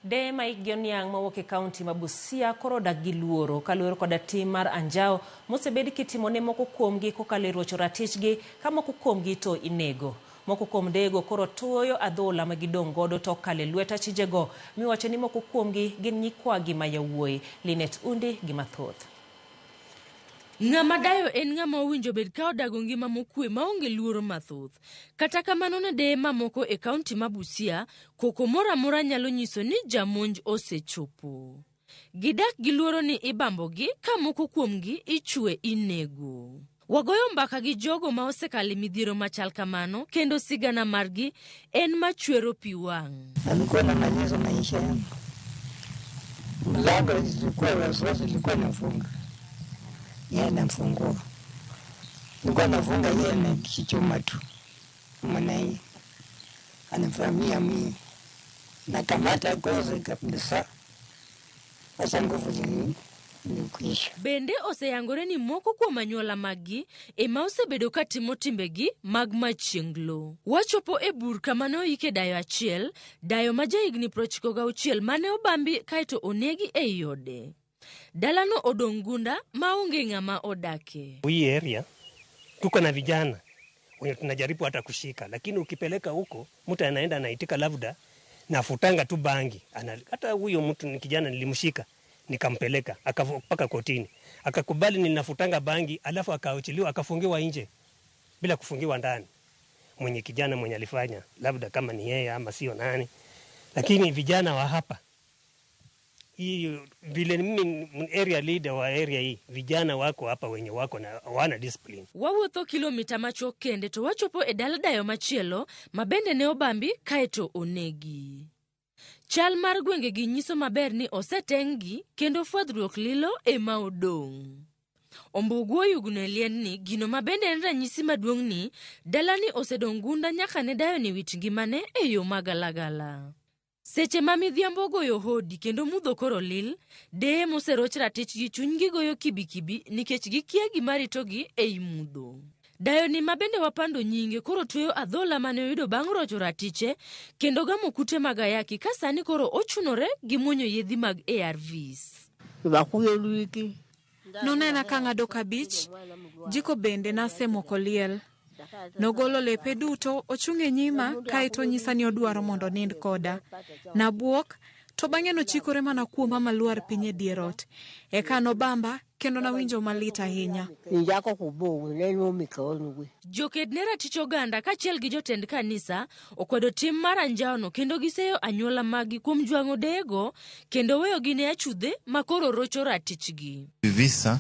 Deye ma hikgi oniang' mawuok e kaunti ma Busia koro odak gi luoro kaluwore koda tim mar anjawo mosebed kitimo ne moko kuomgi kokalo e rocho ratichgi ka moko kuomgi to inego. Moko kuom deyego koro tuoyo adhola ma gidong' godo tok kalo e lwet achijego miwacho ni moko kuomgi gin nyikwagi ma yawuoyi. Linet Undi gi mathoth. Ng'ama dayo en ng'ama owinjo bed ka odago ngima mokwe maonge luoro mathoth. Kata kamano ne deye mamoko e kaunti ma Busia, koko moro amora nyalo nyiso ni jamonj osechopo. Gidak gi luoro ni ibambogi ka moko kuomgi ichwe inego. Wagoyo mbaka gi jogo ma osekalo e midhiero machal kamano kendo sigana margi en machwero pi wang'. Alikuwa anamaliza maisha yangu. Mlango ilikuwa wasiwasi, ilikuwa nafunga, yeye anafungua, nilikuwa nafunga, yeye anakichuma tu, maana hii anavamia mimi, nakamata gozi kabisa. Sasa nguvu zilikwisha. Bende oseyangore ni moko kuom anyuola maggi ema osebedo ka timo timbegi mag machienglo. Wachopo e bur kama ne oike dayo achiel, dayo ma jahigni 96 mane obambi kaeto onegi ei ode. Dalano odong' gunda maonge ng'ama odake. Hii area tuko na vijana wenye tunajaribu hata kushika, lakini ukipeleka huko mtu anaenda anaitika, labda nafutanga tu bangi. Hata huyo mtu ni kijana nilimshika nikampeleka mpaka kotini, akakubali ninafutanga bangi, alafu akaachiliwa akafungiwa nje bila kufungiwa ndani. Mwenye kijana mwenye alifanya labda kama ni yeye ama sio nani, lakini vijana wa hapa hii vile mimi area leader wa area hii, vijana wako hapa wenye wako na wana discipline. Wawuotho kilomita machuok kende to wachopo e dala dayo machielo ma bende ne obambi kaeto onegi. Chal mar gwengegi nyiso maber ni oseteng'gi kendo fwadhruok lilo ema odong'. Ombugu oyugno e liendni gino ma bende en ranyisi maduong' ni dalani osedong' gunda nyaka ne dayo ni wit ngimane e yo magalagala. Seche ma midhiambo ogoyo hodi kendo mudho koro lil, deye moseroch ratichgi chunygi goyo kibikibi nikech gikia gima ritogi ei mudho. Dayoni ma bende wapando nyinge koro tweyo adhola mane oyudo bang' rocho ratiche kendo gamo kute mag ayaki ka sani koro ochunore gi muonyo yedhi mag ARVs. Nonena ka ang'ado kabich, jiko bende nasemoko liel. Nogolo lepe duto, ochung' e nyima kae to onyisa ni odwaro mondo onind koda. Nabuok, to bang'e nochikore mana kuoma malwar piny e dier ot. Eka nobamba kendo nawinjo malit ahinya. Joked ne ratich oganda kaachiel gi jotend kanisa okwedo tim mar anjawono kendo giseyo anyuola maggi kuom jwang'o deyego kendo weyogi ne achudhe ma koro rocho ratichgi. Visa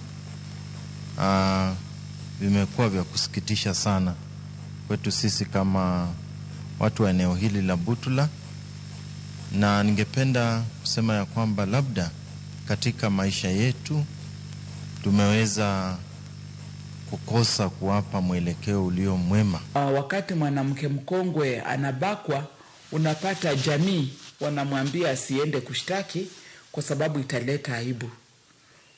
vimekuwa vya kusikitisha sana kwetu sisi kama watu wa eneo hili la Butula, na ningependa kusema ya kwamba labda katika maisha yetu tumeweza kukosa kuwapa mwelekeo ulio mwema. Wakati mwanamke mkongwe anabakwa, unapata jamii wanamwambia asiende kushtaki kwa sababu italeta aibu.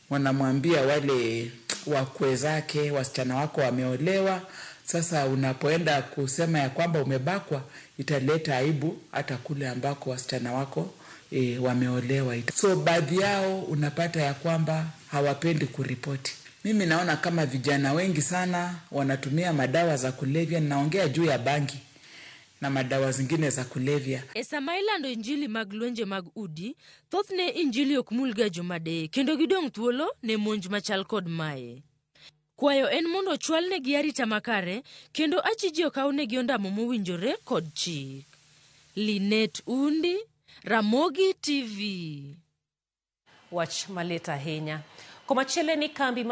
Wanamwambia wale wakwe zake, wasichana wako wameolewa, sasa unapoenda kusema ya kwamba umebakwa italeta aibu hata kule ambako wasichana wako wameolewa. So baadhi yao unapata ya kwamba hawapendi kuripoti. Mimi naona kama vijana wengi sana wanatumia madawa za kulevya, naongea juu ya bangi na madawa zingine za kulevya. E sama ilando injili mag lwenje mag udi, thothne injili ok mulga joma deye kendo gidong' thuolo ne monj machal kod mae. Kwayo en mondo ochwalnegi arita makare kendo achiji okawnegi ondamo mowinjore kod chik. Linet Undi, Ramogi TV. Wach malit ahinya. Komachielo ni kambi ma